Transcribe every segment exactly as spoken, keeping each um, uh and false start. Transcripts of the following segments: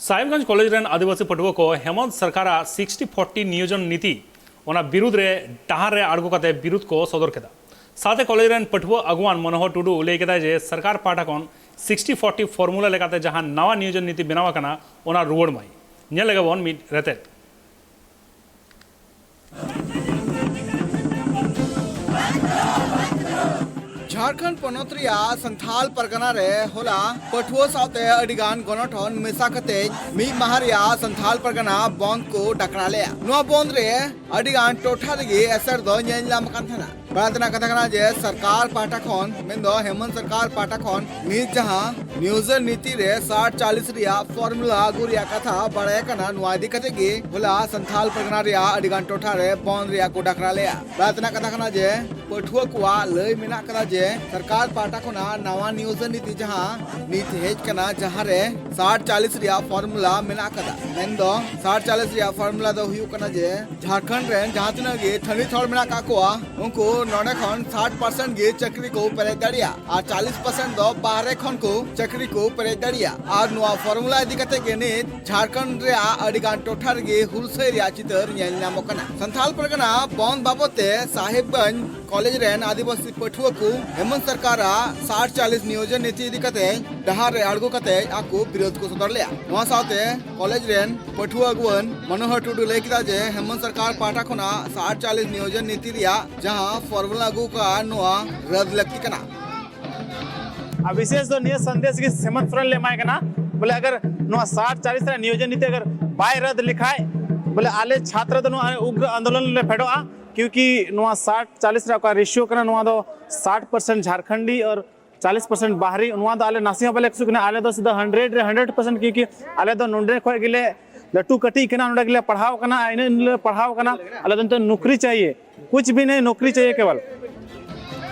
Sahebganj college ᱨᱮᱱ ᱟᱹᱫᱤᱵᱟᱹᱥᱤ ᱯᱟᱹᱴᱷᱩᱣᱟᱹ ᱠᱚ ᱦᱮᱢᱚᱱᱛ ᱥᱚᱨᱠᱟᱨᱟᱜ ᱥᱤᱠᱥᱴᱤ ᱯᱷᱳᱨᱴᱤ ᱱᱤᱭᱳᱡᱚᱱ ᱱᱤᱛᱤ, ᱚᱱᱟ ᱵᱤᱨᱩᱫᱽ ᱨᱮ ᱰᱟᱦᱟᱨ ᱨᱮ ᱟᱬᱜᱚ ᱠᱟᱛᱮ ᱵᱤᱨᱩᱫᱽ ᱠᱚ ᱥᱚᱫᱚᱨ ᱠᱮᱫᱟ᱾ ᱥᱟᱶᱛᱮ ᱠᱚᱞᱮᱡᱽ ᱨᱮᱱ ᱯᱟᱹᱴᱷᱩᱣᱟᱹ ᱟᱹᱜᱩᱣᱟᱱ ᱢᱚᱱᱳᱦᱚᱨ ᱴᱩᱰᱩ ᱞᱟᱹᱭ ᱠᱮᱫᱟᱭ ᱡᱮ ᱥᱚᱨᱠᱟᱨ ᱯᱟᱦᱴᱟ ᱠᱷᱚᱱ ᱥᱤᱠᱥᱴᱤ ᱯᱷᱳᱨᱴᱤ ᱯᱷᱚᱨᱢᱩᱞᱟ ᱞᱮᱠᱟᱛᱮ ᱡᱟᱦᱟᱸ ᱱᱟᱣᱟ ᱱᱤᱭᱳᱡᱚᱱ ᱱᱤᱛᱤ ᱵᱮᱱᱟᱣ ᱟᱠᱟᱱᱟ, ᱚᱱᱟ ᱨᱩᱣᱟᱹᱲ ᱢᱟᱭ᱾ ᱧᱮᱞ ᱞᱮᱜᱮ ᱵᱚᱱ ᱢᱤᱫ ᱨᱮᱛᱮᱫ᱾ ᱡᱷᱟᱲᱠᱷᱚᱸᱰ ᱯᱚᱱᱚᱛ ᱨᱮᱭᱟᱜ ᱥᱟᱱᱛᱷᱟᱞ ᱯᱟᱨᱜᱟᱱᱟ ᱨᱮ ᱦᱚᱞᱟ ᱯᱟᱹᱴᱷᱩᱣᱟᱹ ᱥᱟᱶᱛᱮ ᱟᱹᱰᱤ ᱜᱟᱱ ᱜᱚᱱᱚᱴᱷᱚᱱ ᱢᱮᱥᱟ ᱠᱟᱛᱮ ᱢᱤᱫ ᱢᱟᱦᱟ ᱨᱮᱭᱟᱜ ᱥᱟᱱᱛᱷᱟᱞ ᱯᱟᱨᱜᱟᱱᱟ ᱵᱚᱱᱫ ᱠᱚ ᱰᱟᱠᱨᱟ ᱞᱮᱫᱼᱟ᱾ ᱱᱚᱣᱟ ᱵᱚᱱᱫ ᱨᱮ ᱟᱹᱰᱤ ᱜᱟᱱ ᱴᱚᱴᱷᱟ ᱨᱮᱜᱮ ᱮᱥᱮᱨ ᱫᱚ ᱧᱮᱞ ᱧᱟᱢ ᱟᱠᱟᱱ ᱛᱟᱦᱮᱱᱟ᱾ ᱵᱟᱲᱟᱭ ᱛᱮᱱᱟᱜ ᱠᱟᱛᱷᱟ ᱠᱟᱱᱟ ᱡᱮ ᱥᱚᱨᱠᱟᱨ ᱯᱟᱦᱴᱟ ᱠᱷᱚᱱ, ᱢᱮᱱᱫᱚ ᱦᱮᱢᱚᱱᱛ ᱥᱚᱨᱠᱟᱨ ᱯᱟᱦᱴᱟ ᱠᱷᱚᱱ ᱱᱤᱛ ᱡᱟᱦᱟᱸ ᱱᱤᱭᱳᱡᱚᱱ ᱱᱤᱛᱤ ᱨᱮ ᱥᱟᱴ ᱪᱟᱞᱤᱥ ᱨᱮᱭᱟᱜ ᱯᱷᱚᱨᱢᱩᱞᱟ ᱟᱹᱜᱩ ᱨᱮᱭᱟᱜ ᱠᱟᱛᱷᱟ ᱵᱟᱲᱟᱭ ᱠᱟᱱᱟ, ᱱᱚᱣᱟ ᱤᱫᱤ ᱠᱟᱛᱮ ᱜᱮ ᱦᱚᱞᱟ ᱥᱟᱱᱛᱷᱟᱞ ᱯᱟᱨᱜᱟᱱᱟ ᱨᱮᱭᱟᱜ ᱟᱹᱰᱤ ᱜᱟᱱ ᱴᱚᱴᱷᱟ ᱨᱮ ᱵᱚᱱᱫ ᱨᱮᱭᱟᱜ ᱠᱚ ᱰᱟᱠᱨᱟ ᱞᱮᱫᱼᱟ᱾ ᱵᱟᱲᱟᱭ ᱛᱮᱱᱟᱜ ᱠᱟᱛᱷᱟ ᱠᱟᱱᱟ ᱡᱮ ᱯᱟᱹᱴᱷᱩᱣᱟᱹ ᱠᱚᱣᱟᱜ ᱞᱟᱹᱭ ᱢᱮᱱᱟᱜ ᱠᱟᱫᱟ ᱡᱮ ᱥᱚᱨᱠᱟᱨ ᱯᱟᱦᱴᱟ ᱠᱷᱚᱱᱟᱜ ᱱᱟᱣᱟ ᱱᱤᱭᱳᱡᱚᱱ ᱱᱤᱛᱤ ᱡᱟᱦᱟᱸ ᱱᱤᱛ ᱦᱮᱡ ᱠᱟᱱᱟ, ᱡᱟᱦᱟᱸ ᱨᱮ ᱥᱟᱴ ᱪᱟᱞᱤᱥ ᱨᱮᱭᱟᱜ ᱯᱷᱚᱨᱢᱩᱞᱟ ᱢᱮᱱᱟᱜ ᱠᱟᱫᱟ, ᱢᱮᱱᱫᱚ ᱥᱟᱴ ᱪᱟᱞᱤᱥ ᱨᱮᱭᱟᱜ ᱯᱷᱚᱨᱢᱩᱞᱟ ᱫᱚ ᱦᱩᱭᱩᱜ ᱠᱟᱱᱟ ᱡᱮ ᱡᱷᱟᱲᱠᱷᱚᱸᱰ ᱨᱮᱱ ᱡᱟᱦᱟᱸ ᱛᱤᱱᱟᱹᱜ ᱜᱮ ᱛᱷᱟᱹᱱᱤᱛ ᱦᱚᱲ ᱢᱮᱱᱟᱜ ᱠᱟᱜ ᱠᱚᱣᱟ, ᱩᱱᱠᱩ ᱱᱚᱰᱮ ᱠᱷᱚᱱ ᱥᱟᱴ ᱯᱟᱨᱥᱮᱱᱴ ᱜᱮ ᱪᱟᱹᱠᱨᱤ ᱠᱚ ᱯᱮᱨᱮᱡ ᱫᱟᱲᱮᱭᱟᱜᱼᱟ ᱟᱨ ᱪᱟᱞᱤᱥ ᱯᱟᱨᱥᱮᱱᱴ ᱫᱚ ᱵᱟᱦᱨᱮ ᱠᱷᱚᱱ ᱠᱚ ᱪᱟᱹᱠᱨᱤ ᱠᱚ ᱯᱮᱨᱮᱡ ᱫᱟᱲᱮᱭᱟᱜᱼᱟ᱾ ᱟᱨ ᱱᱚᱣᱟ ᱯᱷᱚᱨᱢᱩᱞᱟ ᱤᱫᱤ ᱠᱟᱛᱮ ᱜᱮ ᱱᱤᱛ ᱡᱷᱟᱲᱠᱷᱚᱸᱰ ᱨᱮᱭᱟᱜ ᱟᱹᱰᱤ ᱜᱟᱱ ᱴᱚᱴᱷᱟ ᱨᱮᱜᱮ ᱦᱩᱞᱥᱟᱹᱭ ᱨᱮᱭᱟᱜ ᱪᱤᱛᱟᱹᱨ ᱧᱮᱞ ᱧᱟᱢᱚᱜ ᱠᱟᱱᱟ᱾ ᱥᱟᱱᱛᱷᱟᱞ ᱯᱟᱨᱜᱟᱱᱟ ᱵᱚᱱᱫ ᱵᱟᱵᱚᱫ ᱛᱮ ᱥᱟᱦᱮᱵᱽᱜᱚᱸᱡᱽ ᱠᱚᱞᱮᱡᱽ ᱨᱮᱱ ᱟᱹᱫᱤᱵᱟᱹᱥᱤ ᱯᱟᱹᱴᱷᱩᱣᱟᱹ ᱠᱚ ᱦᱮᱢᱚᱱᱛ ᱥᱚᱨᱠᱟᱨᱟᱜ ᱥᱟᱴ ᱪᱟᱞᱤᱥ ᱱᱤᱭᱳᱡᱚᱱ ᱱᱤᱛᱤ ᱤᱫᱤ ᱠᱟᱛᱮ ᱰᱟᱦᱟᱨ ᱨᱮ ᱟᱬᱜᱚ ᱠᱟᱛᱮ ᱟᱠᱚ ᱵᱤᱨᱳᱫᱷ ᱠᱚ ᱥᱚᱫᱚᱨ ᱞᱮᱫᱼᱟ᱾ ᱱᱚᱣᱟ ᱥᱟᱶᱛᱮ ᱠᱚᱞᱮᱡᱽ ᱨᱮᱱ ᱯᱟᱹᱴᱷᱩᱣᱟᱹ ᱟᱹᱜᱩᱣᱟᱹᱱ ᱢᱚᱱᱳᱦᱚᱨ ᱴᱩᱰᱩ ᱞᱟᱹᱭ ᱠᱮᱫᱟ ᱡᱮ ᱦᱮᱢᱚᱱᱛ ᱥᱚᱨᱠᱟᱨ ᱯᱟᱦᱴᱟ ᱠᱷᱚᱱᱟᱜ ᱥᱟᱴ ᱪᱟᱞᱤᱥ ᱱᱤᱭᱳᱡᱚᱱ ᱱᱤᱛᱤ ᱨᱮᱭᱟᱜ ᱡᱟᱦᱟᱸ ᱯᱷᱚᱨᱢᱩᱞᱟ ᱟᱹᱜᱩ ᱟᱠᱟᱫᱼᱟ, ᱱᱚᱣᱟ ᱨᱟᱫ ᱞᱟᱹᱠᱛᱤ ᱠᱟᱱᱟ᱾ ᱟᱨ ᱵᱤᱥᱮᱥ ᱫᱚ ᱱᱤᱭᱟᱹ ᱥᱟᱸᱫᱮᱥ ᱜᱮ ᱦᱮᱢᱚᱱᱛ ᱥᱚᱨᱮᱱ ᱞᱮ ᱮᱢᱟᱭ ᱠᱟᱱᱟ, ᱵᱚᱞᱮ ᱟᱜᱟᱨ ᱱᱚᱣᱟ ᱥᱟᱴ ᱪᱟᱞᱤᱥ ᱨᱮᱱᱟᱜ ᱱᱤᱭᱳᱡᱚᱱ ᱱᱤᱛᱤ ᱟᱜᱟᱨ ᱵᱟᱭ ᱨᱟᱫ ᱞᱮᱠᱷᱟᱡ, ᱵᱚᱞᱮ ᱟᱞᱮ ᱪᱷᱟᱛᱨᱚ ᱫᱚ ᱱᱚᱣᱟ ᱩᱜᱽᱨᱚ ᱟᱱᱫᱳᱞᱚᱱ ᱞᱮ ᱯᱷᱮᱰᱚᱜᱼᱟ᱾ ᱠᱤᱭᱩᱠᱤ ᱱᱚᱣᱟ ᱥᱟᱴ ᱪᱟᱞᱤᱥ ᱨᱮ ᱚᱠᱟ ᱨᱮᱥᱤᱭᱳ ᱠᱟᱱᱟ, ᱱᱚᱣᱟ ᱫᱚ ᱥᱟᱴ ᱯᱟᱨᱥᱮᱱᱴ ᱡᱷᱟᱨᱠᱷᱚᱸᱰᱤ ᱟᱨ ᱪᱟᱞᱤᱥ ᱯᱟᱨᱥᱮᱱᱴ ᱵᱟᱦᱨᱤ, ᱱᱚᱣᱟ ᱫᱚ ᱟᱞᱮ ᱱᱟᱥᱮ ᱦᱚᱸ ᱵᱟᱞᱮ ᱠᱩᱥᱤᱜ ᱠᱟᱱᱟ᱾ ᱟᱞᱮ ᱫᱚ ᱥᱤᱫᱷᱟᱹ ᱦᱟᱱᱰᱨᱮᱰ ᱨᱮ ᱦᱟᱱᱰᱨᱮᱰ ᱯᱟᱨᱥᱮᱱᱴ, ᱠᱤᱭᱩᱠᱤ ᱟᱞᱮ ᱫᱚ ᱱᱚᱰᱮ ᱠᱷᱚᱡ ᱜᱮᱞᱮ ᱞᱟᱹᱴᱩ ᱠᱟᱹᱴᱤᱡ ᱠᱟᱱᱟ, ᱱᱚᱰᱮ ᱜᱮᱞᱮ ᱯᱟᱲᱦᱟᱣ ᱠᱟᱱᱟ, ᱤᱱᱟᱹᱜ ᱞᱮ ᱯᱟᱲᱦᱟᱣ ᱠᱟᱱᱟ᱾ ᱟᱞᱮ ᱫᱚ ᱱᱤᱛᱚᱜ ᱱᱚᱠᱨᱤ ᱪᱟᱦᱤᱭᱮ, ᱠᱩᱪ ᱵᱷᱤ ᱱᱟᱦᱤ, ᱱᱚᱠᱨᱤ ᱪᱟᱦᱤᱭᱮ ᱠᱮᱵᱚᱞ᱾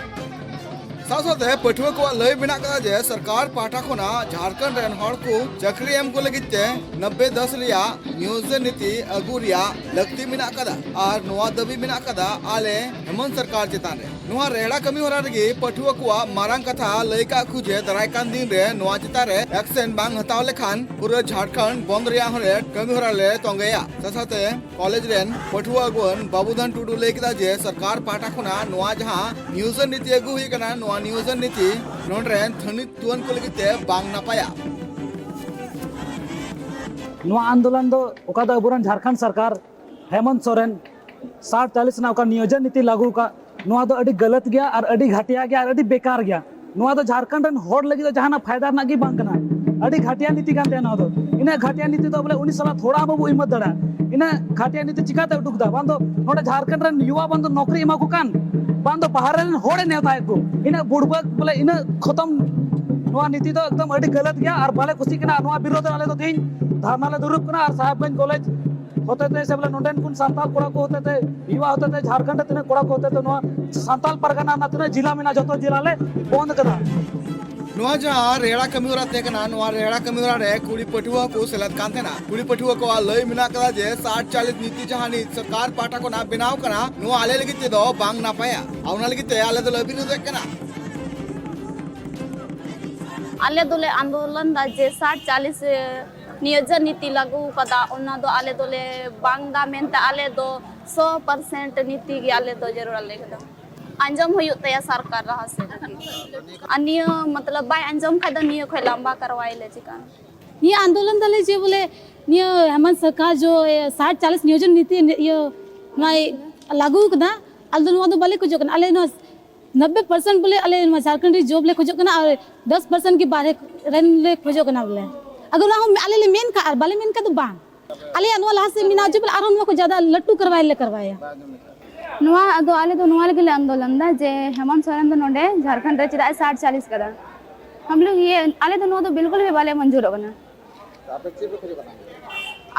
ᱥᱟᱶ ᱥᱟᱶᱛᱮ ᱯᱟᱹᱴᱷᱩᱣᱟᱹ ᱠᱚᱣᱟᱜ ᱞᱟᱹᱭ ᱢᱮᱱᱟᱜ ᱠᱟᱫᱟ ᱡᱮ ᱥᱚᱨᱠᱟᱨ ᱯᱟᱦᱴᱟ ᱠᱷᱚᱱᱟᱜ ᱡᱷᱟᱲᱠᱷᱚᱸᱰ ᱨᱮᱱ ᱦᱚᱲ ᱠᱚ ᱪᱟᱹᱠᱨᱤ ᱮᱢ ᱠᱚ ᱞᱟᱹᱜᱤᱫ ᱛᱮ ᱱᱚᱵᱵᱮ ᱫᱚᱥ ᱨᱮᱭᱟᱜ ᱱᱤᱭᱳᱡᱚᱱ ᱱᱤᱛᱤ ᱟᱹᱜᱩ ᱨᱮᱭᱟᱜ ᱞᱟᱹᱠᱛᱤ ᱢᱮᱱᱟᱜ ᱠᱟᱫᱟ ᱟᱨ ᱱᱚᱣᱟ ᱫᱟᱹᱵᱤ ᱢᱮᱱᱟᱜ ᱠᱟᱫᱟ ᱟᱞᱮ ᱦᱮᱢᱚᱱᱛ ᱥᱚᱨᱠᱟᱨ ᱪᱮᱛᱟᱱ ᱨᱮ᱾ ᱱᱚᱣᱟ ᱨᱮᱦᱲᱟ ᱠᱟᱹᱢᱤ ᱦᱚᱨᱟ ᱨᱮᱜᱮ ᱯᱟᱹᱴᱷᱩᱣᱟᱹ ᱠᱚᱣᱟᱜ ᱢᱟᱨᱟᱝ ᱠᱟᱛᱷᱟ ᱞᱟᱹᱭ ᱠᱟᱜ ᱠᱚ ᱡᱮ ᱫᱟᱨᱟᱭ ᱠᱟᱱ ᱫᱤᱱ ᱨᱮ ᱱᱚᱣᱟ ᱪᱮᱛᱟᱱ ᱨᱮ ᱮᱠᱥᱮᱱ ᱵᱟᱝ ᱦᱟᱛᱟᱣ ᱞᱮᱠᱷᱟᱱ ᱯᱩᱨᱟᱹ ᱡᱷᱟᱲᱠᱷᱚᱸᱰ ᱵᱚᱱᱫ ᱨᱮᱭᱟᱜ ᱦᱚᱸᱞᱮ ᱠᱟᱹᱢᱤ ᱦᱚᱨᱟ ᱞᱮ ᱛᱚᱸᱜᱮᱭᱟ᱾ ᱥᱟᱶᱛᱮ ᱠᱚᱞᱮᱡᱽ ᱨᱮᱱ ᱯᱟᱹᱴᱷᱩᱣᱟᱹ ᱟᱹᱜᱩᱣᱟᱹᱱ ᱵᱟᱵᱩᱫᱷᱚᱱ ᱴᱩᱰᱩ ᱞᱟᱹᱭ ᱠᱮᱫᱟ ᱡᱮ ᱥᱚᱨᱠᱟᱨ ᱯᱟᱦᱴᱟ ᱠᱷᱚᱱᱟᱜ ᱱᱚᱣᱟ ᱡᱟᱦᱟᱸ ᱱᱤᱭᱳᱡᱚᱱ ᱱᱤᱛᱤ ᱟᱹᱜᱩ ᱦᱩᱭ ᱟᱠᱟᱱᱟ, ᱱᱚᱣᱟ ᱱᱤᱭᱳᱡᱚᱱ ᱱᱤᱛᱤ ᱱᱚᱰᱮ ᱨᱮᱱ ᱛᱷᱟᱹᱱᱤᱛ ᱡᱩᱣᱟᱹᱱ ᱠᱚ ᱞᱟᱹᱜᱤᱫ ᱛᱮ ᱵᱟᱝ ᱱᱟᱯᱟᱭᱟ᱾ ᱱᱚᱣᱟ ᱟᱱᱫᱳᱞᱚᱱ ᱫᱚ ᱚᱠᱟ ᱫᱚ ᱟᱵᱚᱨᱮᱱ ᱡᱷᱟᱲᱠᱷᱚᱸᱰ ᱥᱚᱨᱠᱟᱨ ᱦᱮᱢᱚᱱᱛ ᱥᱚᱨᱮᱱ ᱥᱟᱴ ᱪᱟᱞᱤᱥ ᱨᱮᱱᱟᱜ ᱚᱠᱟ ᱱᱤᱭᱳᱡᱚᱱ ᱱᱤᱛᱤ ᱞᱟᱹᱜᱩ ᱟᱠᱟᱫ, ᱱᱚᱣᱟ ᱫᱚ ᱟᱹᱰᱤ ᱜᱟᱞᱟᱛ ᱜᱮᱭᱟ ᱟᱨ ᱟᱹᱰᱤ ᱜᱷᱟᱴᱤᱭᱟ ᱜᱮᱭᱟ ᱟᱨ ᱟᱹᱰᱤ ᱵᱮᱠᱟᱨ ᱜᱮᱭᱟ᱾ ᱱᱚᱣᱟ ᱫᱚ ᱡᱷᱟᱲᱠᱷᱚᱸᱰ ᱨᱮᱱ ᱦᱚᱲ ᱞᱟᱹᱜᱤᱫ ᱫᱚ ᱡᱟᱦᱟᱱᱟᱜ ᱯᱷᱟᱭᱫᱟ ᱨᱮᱱᱟᱜ ᱜᱮ ᱵᱟᱝ ᱠᱟᱱᱟ᱾ ᱟᱹᱰᱤ ᱜᱷᱟᱴᱤᱭᱟ ᱱᱤᱛᱤ ᱠᱟᱱ ᱛᱟᱭᱟ ᱱᱚᱣᱟ ᱫᱚ᱾ ᱤᱱᱟᱹᱜ ᱜᱷᱟᱴᱤᱭᱟ ᱱᱤᱛᱤ ᱫᱚ ᱵᱚᱞᱮ ᱩᱱᱤ ᱥᱟᱞᱟᱜ ᱛᱷᱚᱲᱟ ᱦᱚᱸ ᱵᱟᱵᱚ ᱦᱤᱢᱢᱚᱛ ᱫᱟᱲᱮᱭᱟᱜᱼᱟ᱾ ᱤᱱᱟᱹᱜ ᱜᱷᱟᱴᱤᱭᱟ ᱱᱤᱛᱤ ᱪᱤᱠᱟᱛᱮ ᱩᱰᱩᱠ ᱫᱟ? ᱵᱟᱝ ᱫᱚ ᱱᱚᱰᱮ ᱡᱷᱟᱲᱠᱷᱚᱸᱰ ᱨᱮᱱ ᱭᱩᱣᱟ ᱵᱟᱝ ᱫᱚ ᱱᱚᱠᱨᱤ ᱮᱢᱟ ᱠᱚ ᱠᱟᱱ, ᱵᱟᱝ ᱫᱚ ᱵᱟᱦᱨᱮ ᱨᱮᱱ ᱦᱚᱲᱮ ᱱᱮᱣᱛᱟᱭᱮᱫ ᱠᱚ᱾ ᱤᱱᱟᱹᱜ ᱵᱩᱲᱵᱟᱹᱠ ᱵᱚᱞᱮ ᱤᱱᱟᱹᱜ ᱠᱷᱚᱛᱚᱢ ᱱᱚᱣᱟ ᱱᱤᱛᱤ ᱫᱚ ᱮᱠᱫᱚᱢ ᱟᱹᱰᱤ ᱜᱟᱞᱟᱛ ᱜᱮᱭᱟ ᱟᱨ ᱵᱟᱞᱮ ᱠᱩᱥᱤᱜ ᱠᱟᱱᱟ᱾ ᱱᱚᱣᱟ ᱵᱤᱨᱳᱫᱷ ᱨᱮ ᱟᱞᱮ ᱫᱚ ᱛᱮᱦᱮᱧ ᱫᱷᱟᱨᱱᱟ ᱞᱮ ᱫᱩᱲᱩᱵ ᱠᱟᱱᱟ ᱟᱨ ᱥᱟᱦᱮᱵᱽᱜᱚᱸᱡᱽ ᱠᱚᱞᱮᱡᱽ ᱦᱚᱛᱮᱛᱮ ᱥᱮ ᱵᱚᱞᱮ ᱱᱚᱰᱮᱱ ᱠᱚ ᱥᱟᱱᱛᱟᱲ ᱠᱚᱲᱟ ᱠᱚ ᱦᱚᱛᱮᱛᱮ, ᱭᱩᱣᱟ ᱦᱚᱛᱮᱛᱮ, ᱡᱷᱟᱲᱠᱷᱚᱸᱰ ᱨᱮ ᱛᱤᱱᱟᱹᱜ ᱠᱚᱲᱟ ᱠᱚ ᱦᱚᱛᱮᱛᱮ ᱱᱚᱣᱟ ᱥᱟᱱᱛᱟᱲ ᱯᱟᱨᱜᱟᱱᱟ ᱨᱮᱱᱟᱜ ᱛᱤᱱᱟᱹᱜ ᱡᱮᱞᱟ ᱢᱮᱱᱟᱜᱼᱟ ᱡᱚᱛᱚ ᱡᱮᱞᱟ ᱞᱮ ᱵᱚᱱᱫ ᱠᱟᱫᱟ᱾ ᱱᱚᱣᱟ ᱡᱟᱦᱟᱸ ᱨᱮᱦᱲᱟ ᱠᱟᱹᱢᱤ ᱦᱚᱨᱟ ᱛᱟᱦᱮᱸ ᱠᱟᱱᱟ, ᱱᱚᱣᱟ ᱨᱮᱦᱲᱟ ᱠᱟᱹᱢᱤ ᱦᱚᱨᱟ ᱨᱮ ᱠᱩᱲᱤ ᱯᱟᱹᱴᱷᱩᱣᱟᱹ ᱦᱚᱸᱠᱚ ᱥᱮᱞᱮᱫ ᱠᱟᱱ ᱛᱟᱦᱮᱱᱟ᱾ ᱠᱩᱲᱤ ᱯᱟᱹᱴᱷᱩᱣᱟᱹ ᱠᱚᱣᱟᱜ ᱞᱟᱹᱭ ᱢᱮᱱᱟᱜ ᱠᱟᱫᱟ ᱡᱮ ᱥᱟᱴ ᱪᱟᱞᱤᱥ ᱱᱤᱛᱤ ᱡᱟᱦᱟᱸ ᱱᱤᱛ ᱥᱚᱨᱠᱟᱨ ᱯᱟᱦᱴᱟ ᱠᱷᱚᱱᱟᱜ ᱵᱮᱱᱟᱣ ᱠᱟᱱᱟ, ᱱᱚᱣᱟ ᱟᱞᱮ ᱞᱟᱹᱜᱤᱫ ᱛᱮᱫᱚ ᱵᱟᱝ ᱱᱟᱯᱟᱭᱟ ᱟᱨ ᱚᱱᱟ ᱞᱟᱹᱜᱤᱫ ᱛᱮ ᱟᱞᱮ ᱫᱚᱞᱮ ᱵᱤᱨᱳᱫᱷᱮᱫ ᱠᱟᱱᱟ᱾ ᱟᱞᱮ ᱫᱚᱞᱮ ᱟᱱᱫᱳᱞᱚᱱ ᱫᱟ ᱡᱮ ᱥᱟᱴ ᱪᱟᱞᱤᱥ ᱱᱤᱭᱳᱡᱚᱱ ᱱᱤᱛᱤ ᱞᱟᱹᱜᱩ ᱠᱟᱫᱟ, ᱚᱱᱟ ᱫᱚ ᱟᱞᱮ ᱫᱚᱞᱮ ᱵᱟᱝ ᱫᱟ ᱢᱮᱱᱛᱮ ᱟᱞᱮ ᱫᱚ ᱥᱚ ᱯᱟᱨᱥᱮᱱᱴ ᱱᱤᱛᱤ ᱜᱮ ᱟᱞᱮ ᱫᱚ ᱡᱟᱹᱨᱩᱲ ᱟᱞᱮ ᱠᱟᱱᱟ᱾ ᱟᱸᱡᱚᱢ ᱦᱩᱭᱩᱜ ᱛᱟᱭᱟ ᱥᱚᱨᱠᱟᱨ ᱞᱟᱦᱟ ᱥᱮᱫ ᱞᱟᱹᱜᱤᱫ᱾ ᱟᱨ ᱱᱤᱭᱟᱹ ᱢᱚᱛᱞᱚᱵ ᱵᱟᱭ ᱟᱸᱡᱚᱢ ᱠᱷᱟᱡ ᱫᱚ ᱱᱤᱭᱟᱹ ᱠᱷᱚᱡ ᱞᱟᱢᱵᱟ ᱠᱟᱨᱣᱟᱭ ᱞᱮ ᱪᱮᱠᱟ᱾ ᱱᱤᱭᱟᱹ ᱟᱱᱫᱳᱞᱚᱱ ᱫᱟᱞᱮ ᱡᱮ ᱵᱚᱞᱮ ᱱᱤᱭᱟᱹ ᱦᱮᱢᱚᱱᱛ ᱥᱚᱨᱠᱟᱨ ᱡᱚ ᱥᱟᱴ ᱪᱟᱞᱤᱥ ᱱᱤᱭᱳᱡᱚᱱ ᱱᱤᱛᱤ ᱤᱭᱟᱹ ᱱᱚᱣᱟᱭ ᱞᱟᱹᱜᱩ ᱠᱟᱫᱟ, ᱟᱞᱮ ᱫᱚ ᱱᱚᱣᱟ ᱫᱚ ᱵᱟᱞᱮ ᱠᱷᱚᱡᱚᱜ ᱠᱟᱱᱟ᱾ ᱟᱞᱮ ᱱᱚᱣᱟ ᱱᱚᱵᱵᱮ ᱯᱟᱨᱥᱮᱱᱴ ᱵᱚᱞᱮ ᱟᱞᱮ ᱱᱚᱣᱟ ᱡᱷᱟᱲᱠᱷᱚᱸᱰ ᱨᱮ ᱡᱚᱵ ᱞᱮ ᱠᱷᱚᱡᱚᱜ ᱠᱟᱱᱟ ᱟᱨ ᱫᱚᱥ ᱯᱟᱨᱥᱮᱱᱴ ᱜᱮ ᱵᱟᱦᱨᱮ ᱨᱮᱱ ᱞᱮ ᱠᱷᱚᱡᱚᱜ ᱠᱟᱱᱟ ᱵᱚᱞᱮ᱾ ᱟᱫᱚ ᱚᱱᱟ ᱦᱚᱸ ᱟᱞᱮ ᱞᱮ ᱢᱮᱱ ᱠᱷᱟᱱ ᱟᱨ ᱵᱟᱞᱮ ᱢᱮᱱ ᱠᱷᱟᱱ ᱫᱚ ᱵᱟᱝ, ᱟᱞᱮᱭᱟᱜ ᱱᱚᱣᱟ ᱞᱟᱦᱟ ᱥᱮᱫ ᱢᱮᱱᱟᱜᱼᱟ ᱡᱮ ᱵᱚᱞᱮ ᱟᱨᱦᱚᱸ ᱱᱚᱣᱟ ᱠᱚ ᱡᱟᱫᱟ ᱞᱟᱹᱴᱩ ᱠᱟᱨᱣᱟᱭ ᱞᱮ ᱠᱟᱨᱣᱟᱭᱟ᱾ ᱱᱚᱣᱟ ᱟᱫᱚ ᱟᱞᱮ ᱫᱚ ᱱᱚᱣᱟ ᱞᱟᱹᱜᱤᱫ ᱞᱮ ᱟᱱᱫᱳᱞᱚᱱ ᱫᱟ ᱡᱮ ᱦᱮᱢᱚᱱᱛ ᱥᱚᱨᱮᱱ ᱫᱚ ᱱᱚᱰᱮ ᱡᱷᱟᱲᱠᱷᱚᱸᱰ ᱨᱮ ᱪᱮᱫᱟᱜ ᱮ ᱥᱟᱴ ᱪᱟᱞᱤᱥ ᱠᱟᱫᱟ᱾ ᱦᱟᱢ ᱞᱳᱜ ᱭᱮ ᱟᱞᱮ ᱫᱚ ᱱᱚᱣᱟ ᱫᱚ ᱵᱤᱞᱠᱩᱞ ᱵᱷᱤ ᱵᱟᱞᱮ ᱢᱚᱧᱡᱩᱨᱚᱜ ᱠᱟᱱᱟ᱾ ᱟᱯᱮ ᱪᱮᱫ ᱯᱮ ᱠᱷᱚᱡᱚᱜ ᱠᱟᱱᱟ?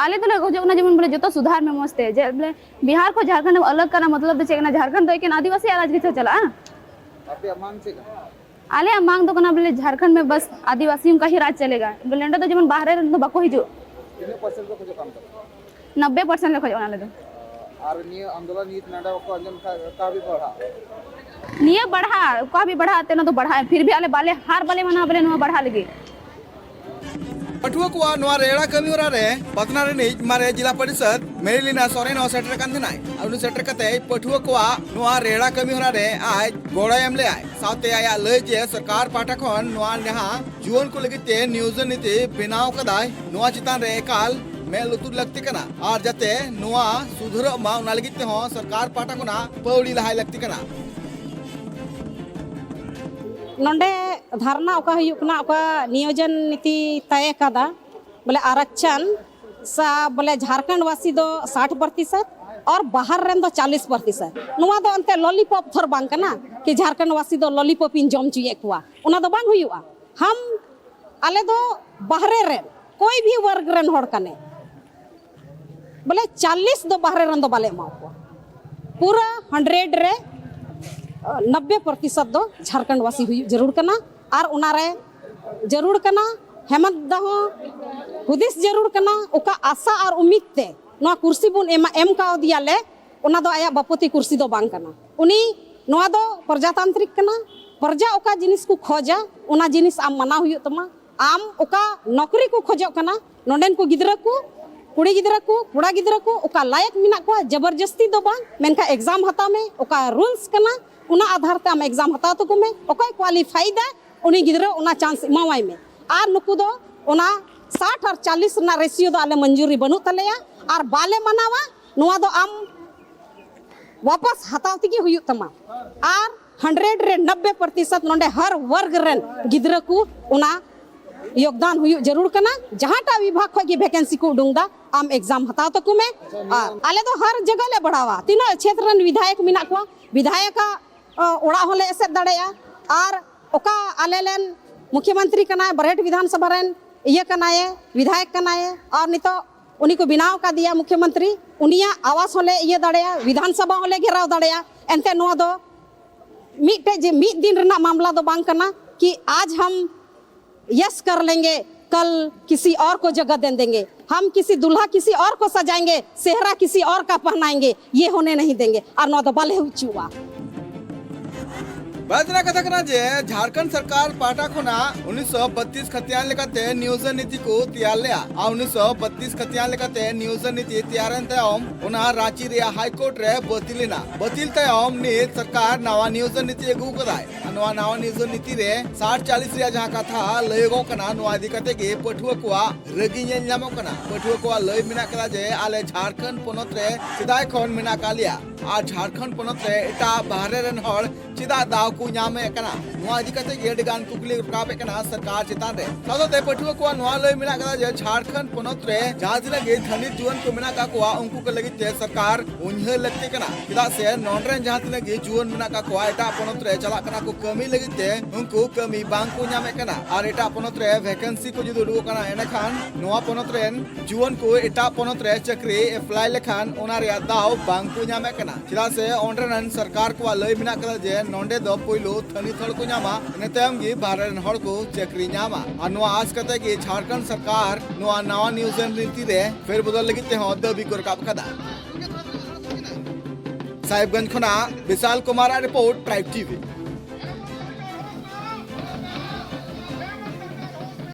ᱟᱞᱮ ᱫᱚᱞᱮ ᱠᱷᱚᱡᱚᱜ ᱠᱟᱱᱟ ᱡᱮᱢᱚᱱ ᱵᱚᱞᱮ ᱡᱚᱛᱚ ᱥᱩᱫᱷᱟᱨ ᱢᱮ ᱢᱚᱡᱽ ᱛᱮ, ᱡᱮ ᱵᱚᱞᱮ ᱵᱤᱦᱟᱨ ᱠᱷᱚᱱ ᱡᱷᱟᱲᱠᱷᱚᱸᱰ ᱮᱢ ᱟᱞᱟᱜᱽ ᱠᱟᱱᱟ, ᱢᱚᱛᱞᱚᱵ ᱫᱚ ᱪᱮᱫ ᱠᱟᱱᱟ? ᱡᱷᱟᱲᱠᱷᱚᱸᱰ ᱫᱚ ᱮᱠᱮᱱ ᱟᱹᱫᱤᱵᱟᱹᱥᱤ ᱨᱟᱡᱽ ᱜᱮ ᱪᱟᱞᱟᱜᱼᱟ᱾ ᱟᱯᱮᱭᱟᱜ ᱢᱟᱝ ᱪᱮᱫ ᱠᱟᱱᱟ? ᱟᱞᱮᱭᱟᱜ ᱢᱟᱝ ᱫᱚ ᱠᱟᱱᱟ ᱵᱚᱞᱮ ᱡᱷᱟᱲᱠᱷᱚᱸᱰ ᱢᱮ ᱵᱟᱥ ᱟᱹᱫᱤᱵᱟᱹᱥᱤ ᱚᱱᱠᱟ ᱦᱤ ᱨᱟᱡᱽ ᱪᱟᱞᱮᱜᱟ, ᱵᱚᱞᱮ ᱱᱚᱸᱰᱮ ᱫᱚ ᱡᱮᱢᱚᱱ ᱵᱟᱦᱨᱮ ᱨᱮᱱ ᱫᱚ ᱵᱟᱠᱚ ᱦᱤᱡᱩᱜ᱾ ᱛᱤᱱᱟᱹᱜ ᱯᱟᱨᱥᱮᱱᱴ ᱯᱮ ᱠᱷᱚᱡᱚᱜ ᱠᱟᱱ ᱛᱟᱦᱮᱸᱱᱟ? ᱱᱚᱵᱵᱮ ᱯᱟᱨᱥᱮᱱᱴ ᱞᱮ ᱠᱷᱚᱡᱚᱜ ᱠᱟᱱᱟ ᱟᱞᱮ ᱫᱚ᱾ ᱟᱨ ᱱᱤᱭᱟᱹ ᱟᱱᱫᱳᱞᱚᱱ ᱱᱤᱛ ᱱᱚᱰᱮ ᱠᱚ ᱟᱸᱡᱚᱢ ᱠᱷᱟᱡ ᱚᱠᱟ ᱦᱟᱹᱵᱤᱡ ᱯᱟᱲᱦᱟᱜ? ᱱᱤᱭᱟᱹ ᱵᱟᱲᱦᱟ ᱚᱠᱟ ᱦᱟᱹᱵᱤᱡ ᱵᱟᱲᱦᱟᱜ ᱛᱮ ᱚᱱᱟ ᱫᱚ ᱵᱟᱲᱦᱟᱜᱼᱟ, ᱯᱷᱤᱨ ᱵᱷᱤ ᱟᱞᱮ ᱵᱟᱞᱮ ᱦᱟᱨ ᱵᱟᱞᱮ ᱢᱟᱱᱟᱣᱟ ᱵᱚᱞᱮ ᱱᱚᱣᱟ ᱵᱟᱲᱦᱟ ᱞᱟᱹᱜᱤᱫ᱾ ᱯᱟᱹᱴᱷᱩᱣᱟᱹ ᱠᱚᱣᱟᱜ ᱱᱚᱣᱟ ᱨᱮᱲᱟ ᱠᱟᱹᱢᱤ ᱦᱚᱨᱟ ᱨᱮ ᱯᱟᱛᱱᱟ ᱨᱤᱱᱤᱡ ᱢᱟᱨᱮ ᱡᱤᱞᱟ ᱯᱚᱨᱤᱥᱚᱫ ᱢᱮᱨᱤᱞᱤᱱᱟ ᱥᱚᱨᱮᱱ ᱦᱚᱸ ᱥᱮᱴᱮᱨ ᱟᱠᱟᱱ ᱛᱟᱦᱮᱱᱟᱭ᱾ ᱟᱨ ᱩᱱᱤ ᱥᱮᱴᱮᱨ ᱠᱟᱛᱮ ᱯᱟᱹᱴᱷᱩᱣᱟᱹ ᱠᱚᱣᱟᱜ ᱱᱚᱣᱟ ᱨᱮᱲᱟ ᱠᱟᱹᱢᱤ ᱦᱚᱨᱟ ᱨᱮ ᱟᱡ ᱜᱚᱲᱚᱭ ᱮᱢ ᱞᱮᱫᱟᱭ᱾ ᱥᱟᱶᱛᱮ ᱟᱭᱟᱜ ᱞᱟᱹᱭ ᱡᱮ ᱥᱚᱨᱠᱟᱨ ᱯᱟᱦᱴᱟ ᱠᱷᱚᱱ ᱱᱚᱣᱟ ᱡᱟᱦᱟᱸ ᱡᱩᱣᱟᱹᱱ ᱠᱚ ᱞᱟᱹᱜᱤᱫ ᱛᱮ ᱱᱤᱭᱳᱡᱚᱱ ᱱᱤᱛᱤ ᱵᱮᱱᱟᱣ ᱠᱟᱫᱟᱭ, ᱱᱚᱣᱟ ᱪᱮᱛᱟᱱ ᱨᱮ ᱮᱠᱟᱞ ᱢᱮᱫ ᱞᱩᱛᱩᱨ ᱞᱟᱹᱠᱛᱤ ᱠᱟᱱᱟ᱾ ᱟᱨ ᱡᱟᱛᱮ ᱱᱚᱣᱟ ᱥᱩᱫᱷᱟᱹᱨᱚᱜ ᱢᱟ, ᱚᱱᱟ ᱞᱟᱹᱜᱤᱫ ᱛᱮᱦᱚᱸ ᱥᱚᱨᱠᱟᱨ ᱯᱟᱦᱴᱟ ᱠᱷᱚᱱᱟᱜ ᱯᱟᱹᱣᱲᱤ ᱞᱟᱦᱟᱭ ᱞᱟᱹᱠᱛᱤ ᱠᱟᱱᱟ᱾ ᱱᱚᱰᱮ ᱫᱷᱟᱨᱱᱟ ᱚᱠᱟ ᱦᱩᱭᱩᱜ ᱠᱟᱱᱟ, ᱚᱠᱟ ᱱᱤᱭᱳᱡᱚᱱ ᱱᱤᱛᱤ ᱛᱟᱭ ᱠᱟᱫᱟ, ᱵᱚᱞᱮ ᱟᱨᱟᱠᱪᱷᱟᱱ ᱥᱟ ᱵᱚᱞᱮ ᱡᱷᱟᱨᱠᱷᱚᱸᱰ ᱣᱟᱥᱤ ᱫᱚ ᱥᱟᱴ ᱯᱨᱚᱛᱤᱥᱚᱛ ᱟᱨ ᱵᱟᱦᱟᱨ ᱨᱮᱱ ᱫᱚ ᱪᱟᱞᱤᱥ ᱯᱨᱚᱛᱤᱥᱚᱛ᱾ ᱱᱚᱣᱟ ᱫᱚ ᱮᱱᱛᱮ ᱞᱚᱞᱤᱯᱚᱯ ᱛᱷᱚᱨ ᱵᱟᱝ ᱠᱟᱱᱟ ᱠᱤ ᱡᱷᱟᱨᱠᱷᱚᱸᱰ ᱣᱟᱥᱤ ᱫᱚ ᱞᱚᱞᱤᱯᱚᱯ ᱤᱧ ᱡᱚᱢ ᱦᱚᱪᱚᱭᱮᱫ ᱠᱚᱣᱟ, ᱚᱱᱟ ᱫᱚ ᱵᱟᱝ ᱦᱩᱭᱩᱜᱼᱟ᱾ ᱦᱟᱢ ᱟᱞᱮ ᱫᱚ ᱵᱟᱦᱨᱮ ᱨᱮᱱ ᱠᱚᱭ ᱵᱷᱤ ᱣᱟᱨᱜ ᱨᱮᱱ ᱦᱚᱲ ᱠᱟᱱᱮ, ᱵᱚᱞᱮ ᱪᱟᱞᱤᱥ ᱫᱚ ᱵᱟᱦᱨᱮ ᱨᱮᱱ ᱫᱚ ᱵᱟᱞᱮ ᱮᱢᱟ ᱠᱚᱣᱟ, ᱯᱩᱨᱟᱹ ᱦᱟᱱᱰᱨᱮᱰ ᱨᱮ ᱱᱚᱵᱵᱮ ᱯᱨᱚᱛᱤᱥᱚᱛ ᱫᱚ ᱡᱷᱟᱨᱠᱷᱚᱸᱰ ᱣᱟᱥᱤ ᱦᱩᱭᱩᱜ ᱡᱟᱹᱨᱩᱲ ᱠᱟᱱᱟ᱾ ᱟᱨ ᱚᱱᱟᱨᱮ ᱡᱟᱹᱨᱩᱲ ᱠᱟᱱᱟ ᱦᱮᱢᱚᱱᱛ ᱫᱟ ᱦᱚᱸ ᱦᱩᱫᱤᱥ ᱡᱟᱹᱨᱩᱲ ᱠᱟᱱᱟ, ᱚᱠᱟ ᱟᱥᱟ ᱟᱨ ᱩᱢᱤᱫ ᱛᱮ ᱱᱚᱣᱟ ᱠᱩᱨᱥᱤ ᱵᱚᱱ ᱮᱢᱟ, ᱮᱢ ᱠᱟᱣᱫᱮᱭᱟᱞᱮ, ᱚᱱᱟ ᱫᱚ ᱟᱭᱟᱜ ᱵᱟᱯᱚᱛᱤ ᱠᱩᱨᱥᱤ ᱫᱚ ᱵᱟᱝ ᱠᱟᱱᱟ᱾ ᱩᱱᱤ, ᱱᱚᱣᱟ ᱫᱚ ᱯᱨᱚᱡᱟᱛᱟᱱᱛᱨᱤᱠ ᱠᱟᱱᱟ᱾ ᱯᱨᱚᱡᱟ ᱚᱠᱟ ᱡᱤᱱᱤᱥ ᱠᱚ ᱠᱷᱚᱡᱟ, ᱚᱱᱟ ᱡᱤᱱᱤᱥ ᱟᱢ ᱢᱟᱱᱟᱣ ᱦᱩᱭᱩᱜ ᱛᱟᱢᱟ᱾ ᱟᱢ ᱚᱠᱟ ᱱᱚᱠᱨᱤ ᱠᱚ ᱠᱷᱚᱡᱚᱜ ᱠᱟᱱᱟ, ᱱᱚᱰᱮᱱ ᱠᱚ ᱜᱤᱫᱽᱨᱟᱹ ᱠᱚ, ᱠᱩᱲᱤ ᱜᱤᱫᱽᱨᱟᱹ ᱠᱚ, ᱠᱚᱲᱟ ᱜᱤᱫᱽᱨᱟᱹ ᱠᱚ, ᱚᱠᱟ ᱞᱟᱭᱮᱠ ᱢᱮᱱᱟᱜ ᱠᱚᱣᱟ, ᱡᱚᱵᱚᱨᱡᱚᱥᱛᱤ ᱫᱚ ᱵᱟᱝ, ᱢᱮᱱᱠᱷᱟᱱ ᱮᱠᱡᱟᱢ ᱦᱟᱛᱟᱣ ᱢᱮ, ᱚᱠᱟ ᱨᱩᱞᱥ ᱠᱟᱱᱟ, ᱚᱱᱟ ᱟᱫᱷᱟᱨ ᱛᱮ ᱟᱢ ᱮᱠᱡᱟᱢ ᱦᱟᱛᱟᱣ ᱛᱟᱠᱚ ᱢᱮ᱾ ᱚᱠᱚᱭ ᱠᱣᱟᱞᱤᱯᱷᱟᱭ ᱫᱟ, ᱩᱱᱤ ᱜᱤᱫᱽᱨᱟᱹ ᱚᱱᱟ ᱪᱟᱱᱥ ᱮᱢᱟᱣᱟᱭ ᱢᱮ᱾ ᱟᱨ ᱱᱩᱠᱩ ᱫᱚ ᱚᱱᱟ ᱥᱟᱴ ᱟᱨ ᱪᱟᱞᱤᱥ ᱨᱮᱱᱟᱜ ᱨᱮᱥᱤᱭᱳ ᱫᱚ ᱟᱞᱮ ᱢᱚᱧᱡᱩᱨᱤ ᱵᱟᱹᱱᱩᱜ ᱛᱟᱞᱮᱭᱟ, ᱟᱨ ᱵᱟᱞᱮ ᱢᱟᱱᱟᱣᱟ᱾ ᱱᱚᱣᱟ ᱫᱚ ᱟᱢ ᱣᱟᱯᱟᱥ ᱦᱟᱛᱟᱣ ᱛᱮᱜᱮ ᱦᱩᱭᱩᱜ ᱛᱟᱢᱟ᱾ ᱟᱨ ᱦᱟᱱᱰᱨᱮᱰ ᱨᱮ ᱱᱚᱵᱵᱮ ᱯᱨᱚᱛᱤᱥᱚᱛ ᱱᱚᱰᱮ ᱦᱟᱨ ᱣᱟᱨᱜ ᱨᱮᱱ ᱜᱤᱫᱽᱨᱟᱹ ᱠᱚ ᱚᱱᱟ ᱭᱳᱜᱽᱫᱟᱱ ᱦᱩᱭᱩᱜ ᱡᱟᱹᱨᱩᱲ ᱠᱟᱱᱟ᱾ ᱡᱟᱦᱟᱸᱴᱟᱜ ᱵᱤᱵᱷᱟᱜᱽ ᱠᱷᱚᱡ ᱜᱮ ᱵᱷᱮᱠᱮᱱᱥᱤ ᱠᱚ ᱩᱰᱩᱝ ᱫᱟ, ᱟᱢ ᱮᱠᱡᱟᱢ ᱦᱟᱛᱟᱣ ᱛᱟᱠᱚ ᱢᱮ᱾ ᱟᱨ ᱟᱞᱮ ᱫᱚ ᱦᱟᱨ ᱡᱟᱭᱜᱟ ᱞᱮ ᱵᱟᱲᱟᱣᱟ, ᱛᱤᱱᱟᱹᱜ ᱪᱷᱮᱛᱨᱚ ᱨᱮᱱ ᱵᱤᱫᱷᱟᱭᱚᱠ ᱢᱮᱱᱟᱜ ᱠᱚᱣᱟ, ᱵᱤᱫᱷᱟᱭᱚᱠᱟᱜ ᱚ, ᱚᱲᱟᱜ ᱦᱚᱸᱞᱮ ᱮᱥᱮᱫ ᱫᱟᱲᱮᱭᱟᱜᱼᱟ᱾ ᱟᱨ ᱚᱠᱟ ᱟᱞᱮ ᱨᱮᱱ ᱢᱩᱠᱷᱭᱚᱢᱚᱱᱛᱨᱤ ᱠᱟᱱᱟᱭ, ᱵᱟᱨᱦᱮᱴ ᱵᱤᱫᱷᱟᱱ ᱥᱚᱵᱷᱟ ᱨᱮᱱ ᱤᱭᱟᱹ ᱠᱟᱱᱟᱭᱮ, ᱵᱤᱫᱷᱟᱭᱚᱠ ᱠᱟᱱᱟᱭᱮ, ᱟᱨ ᱱᱤᱛᱚᱜ ᱩᱱᱤ ᱠᱚ ᱵᱮᱱᱟᱣ ᱠᱟᱫᱮᱭᱟ ᱢᱩᱠᱷᱭᱚᱢᱚᱱᱛᱨᱤ, ᱩᱱᱤᱭᱟᱜ ᱟᱣᱟᱥ ᱦᱚᱸᱞᱮ ᱤᱭᱟᱹ ᱫᱟᱲᱮᱭᱟᱜᱼᱟ, ᱵᱤᱫᱷᱟᱱ ᱥᱚᱵᱷᱟ ᱦᱚᱸᱞᱮ ᱜᱷᱮᱨᱟᱣ ᱫᱟᱲᱮᱭᱟᱜᱼᱟ᱾ ᱮᱱᱛᱮ ᱱᱚᱣᱟ ᱫᱚ ᱢᱤᱫᱴᱮᱡ ᱡᱮ ᱢᱤᱫ ᱫᱤᱱ ᱨᱮᱱᱟᱜ ᱢᱟᱢᱞᱟ ᱫᱚ ᱵᱟᱝ ᱠᱟᱱᱟ ᱠᱤ ᱟᱡ ᱦᱟᱢ यस कर लेंगे, कल किसी और को जगह दे देंगे, हम किसी दूल्हा किसी और को सजाएंगे, सेहरा किसी और का पहनाएंगे, ये होने नहीं देंगे। ᱟᱨ ᱱᱚᱣᱟ ᱫᱚ ᱵᱟᱞᱮ ᱦᱩᱭ ᱦᱚᱪᱚᱣᱟᱜᱼᱟ᱾ ᱵᱟᱲᱟᱭ ᱛᱮᱱᱟᱜ ᱠᱟᱛᱷᱟ ᱠᱟᱱᱟ ᱡᱮ ᱡᱷᱟᱲᱠᱷᱚᱸᱰ ᱥᱚᱨᱠᱟᱨ ᱯᱟᱦᱴᱟ ᱠᱷᱚᱱᱟᱜ ᱩᱱᱤᱥᱥᱚ ᱵᱟᱛᱤᱥ ᱠᱷᱟᱛᱤᱭᱟᱱ ᱞᱮᱠᱟᱛᱮ ᱱᱤᱭᱳᱡᱚᱱ ᱱᱤᱛᱤ ᱠᱚ ᱛᱮᱭᱟᱨ ᱞᱮᱜᱼᱟ᱾ ᱟᱨ ᱩᱱᱤᱥᱥᱚ ᱵᱟᱛᱤᱥ ᱠᱷᱟᱛᱤᱭᱟᱱ ᱞᱮᱠᱟᱛᱮ ᱱᱤᱭᱳᱡᱚᱱ ᱱᱤᱛᱤ ᱛᱮᱭᱟᱨᱮᱱ ᱛᱟᱭᱚᱢ ᱚᱱᱟ ᱨᱟᱸᱪᱤ ᱨᱮᱭᱟᱜ ᱦᱟᱭ ᱠᱳᱨᱴ ᱨᱮ ᱵᱟᱹᱛᱤᱞ ᱮᱱᱟ᱾ ᱵᱟᱹᱛᱤᱞ ᱛᱟᱭᱚᱢ ᱱᱤᱛ ᱥᱚᱨᱠᱟᱨ ᱱᱟᱣᱟ ᱱᱤᱭᱳᱡᱚᱱ ᱱᱤᱛᱤ ᱟᱹᱜᱩ ᱠᱟᱫᱟᱭ᱾ ᱟᱨ ᱱᱚᱣᱟ ᱱᱟᱣᱟ ᱱᱤᱭᱳᱡᱚᱱ ᱱᱤᱛᱤ ᱨᱮ ᱥᱟᱴ ᱪᱟᱞᱤᱥ ᱨᱮᱭᱟᱜ ᱡᱟᱦᱟᱸ ᱠᱟᱛᱷᱟ ᱞᱟᱹᱭᱚᱜᱚᱜ ᱠᱟᱱᱟ, ᱱᱚᱣᱟ ᱤᱫᱤ ᱠᱟᱛᱮ ᱜᱮ ᱯᱟᱹᱴᱷᱩᱣᱟᱹ ᱠᱚᱣᱟᱜ ᱨᱟᱹᱜᱤ ᱧᱮᱞ ᱧᱟᱢᱚᱜ ᱠᱟᱱᱟ᱾ ᱯᱟᱹᱴᱷᱩᱣᱟᱹ ᱠᱚᱣᱟᱜ ᱞᱟᱹᱭ ᱢᱮᱱᱟᱜ ᱠᱟᱫᱟ ᱡᱮ ᱟᱞᱮ ᱡᱷᱟᱲᱠᱷᱚᱸᱰ ᱯᱚᱱᱚᱛ ᱨᱮ ᱥᱮᱫᱟᱭ ᱠᱷᱚᱱ ᱢᱮᱱᱟᱜ ᱠᱟᱜ ᱞᱮᱭᱟ, ᱟᱨ ᱡᱷᱟᱲᱠᱷᱚᱸᱰ ᱯᱚᱱᱚᱛ ᱨᱮ ᱮᱴᱟᱜ ᱵᱟᱦᱨᱮ ᱨᱮᱱ ᱦᱚᱲ ᱪᱮᱫᱟᱜ ᱫᱟᱣ ᱠᱚ ᱧᱟᱢᱮᱫ ᱠᱟᱱᱟ, ᱱᱚᱣᱟ ᱤᱫᱤ ᱠᱟᱛᱮ ᱜᱮ ᱟᱹᱰᱤ ᱜᱟᱱ ᱠᱩᱠᱞᱤ ᱨᱟᱠᱟᱵᱮᱫ ᱠᱟᱱᱟ ᱥᱚᱨᱠᱟᱨ ᱪᱮᱛᱟᱱ ᱨᱮ᱾ ᱥᱟᱶᱛᱮ ᱯᱟᱹᱴᱷᱩᱣᱟᱹ ᱠᱚᱣᱟᱜ ᱱᱚᱣᱟ ᱞᱟᱹᱭ ᱢᱮᱱᱟᱜ ᱠᱟᱫᱟ ᱡᱮ ᱡᱷᱟᱲᱠᱷᱚᱸᱰ ᱯᱚᱱᱚᱛ ᱨᱮ ᱡᱟᱦᱟᱸ ᱛᱤᱱᱟᱹᱜ ᱜᱮ ᱫᱷᱟᱹᱱᱤᱛ ᱡᱩᱣᱟᱹᱱ ᱠᱚ ᱢᱮᱱᱟᱜ ᱠᱟᱜ ᱠᱚᱣᱟ, ᱩᱱᱠᱩ ᱠᱚ ᱞᱟᱹᱜᱤᱫ ᱛᱮ ᱥᱚᱨᱠᱟᱨ ᱩᱭᱦᱟᱹᱨ ᱞᱟᱹᱠᱛᱤ ᱠᱟᱱᱟ᱾ ᱪᱮᱫᱟᱜ ᱥᱮ ᱱᱚᱰᱮ ᱨᱮᱱ ᱡᱟᱦᱟᱸ ᱛᱤᱱᱟᱹᱜ ᱜᱮ ᱡᱩᱣᱟᱹᱱ ᱢᱮᱱᱟᱜ ᱠᱟᱜ ᱠᱚᱣᱟ, ᱮᱴᱟᱜ ᱯᱚᱱᱚᱛ ᱨᱮ ᱪᱟᱞᱟᱜ ᱠᱟᱱᱟ ᱠᱚ ᱠᱟᱹᱢᱤ ᱞᱟᱹᱜᱤᱫ ᱛᱮ, ᱩᱱᱠᱩ ᱠᱟᱹᱢᱤ ᱵᱟᱝ ᱠᱚ ᱧᱟᱢᱮᱫ ᱠᱟᱱᱟ᱾ ᱟᱨ ᱮᱴᱟᱜ ᱯᱚᱱᱚᱛ ᱨᱮ ᱵᱷᱮᱠᱮᱱᱥᱤ ᱠᱚ ᱡᱩᱫᱤ ᱩᱰᱩᱠᱚᱜ ᱠᱟᱱᱟ, ᱮᱸᱰᱮᱠᱷᱟᱱ ᱱᱚᱣᱟ ᱯᱚᱱᱚᱛ ᱨᱮᱱ ᱡᱩᱣᱟᱹᱱ ᱠᱚ ᱮᱴᱟᱜ ᱯᱚᱱᱚᱛ ᱨᱮ ᱪᱟᱹᱠᱨᱤ ᱮᱯᱞᱟᱭ ᱞᱮᱠᱷᱟᱱ ᱚᱱᱟ ᱨᱮᱭᱟᱜ ᱫᱟᱣ ᱵᱟᱝ ᱠᱚ ᱧᱟᱢᱮᱫ ᱠᱟᱱᱟ᱾ ᱪᱮᱫᱟᱜ ᱥᱮ ᱚᱸᱰᱮ ᱨᱮᱱ ᱥᱚᱨᱠᱟᱨ ᱠᱚᱣᱟᱜ ᱞᱟᱹᱭ ᱢᱮᱱᱟᱜ ᱠᱟᱫᱟ ᱡᱮ ᱱᱚᱸᱰᱮ ᱫᱚ ᱯᱳᱭᱞᱳ ᱛᱷᱟᱹᱱᱤᱛ ᱦᱚᱲ ᱠᱚ ᱧᱟᱢᱟ, ᱤᱱᱟᱹ ᱛᱟᱭᱚᱢ ᱜᱮ ᱵᱟᱦᱨᱮ ᱨᱮᱱ ᱦᱚᱲ ᱠᱚ ᱪᱟᱹᱠᱨᱤ ᱧᱟᱢᱟ᱾ ᱟᱨ ᱱᱚᱣᱟ ᱟᱸᱥ ᱠᱟᱛᱮ ᱜᱮ ᱡᱷᱟᱲᱠᱷᱚᱸᱰ ᱥᱚᱨᱠᱟᱨ ᱱᱚᱣᱟ ᱱᱟᱣᱟ ᱱᱤᱭᱳᱡᱚᱱ ᱱᱤᱛᱤ ᱨᱮ ᱯᱷᱮᱨᱵᱚᱫᱚᱞ ᱞᱟᱹᱜᱤᱫ ᱛᱮᱦᱚᱸ ᱫᱟᱹᱵᱤ ᱠᱚ ᱨᱟᱠᱟᱵ ᱠᱟᱫᱟ᱾ ᱥᱟᱦᱮᱵᱽᱜᱚᱸᱡᱽ ᱠᱷᱚᱱᱟᱜ ᱵᱤᱥᱟᱞ ᱠᱩᱢᱟᱨᱟᱜ ᱨᱤᱯᱳᱨᱴ, ᱴᱨᱟᱭᱤᱵᱽ ᱴᱤᱵᱷᱤ᱾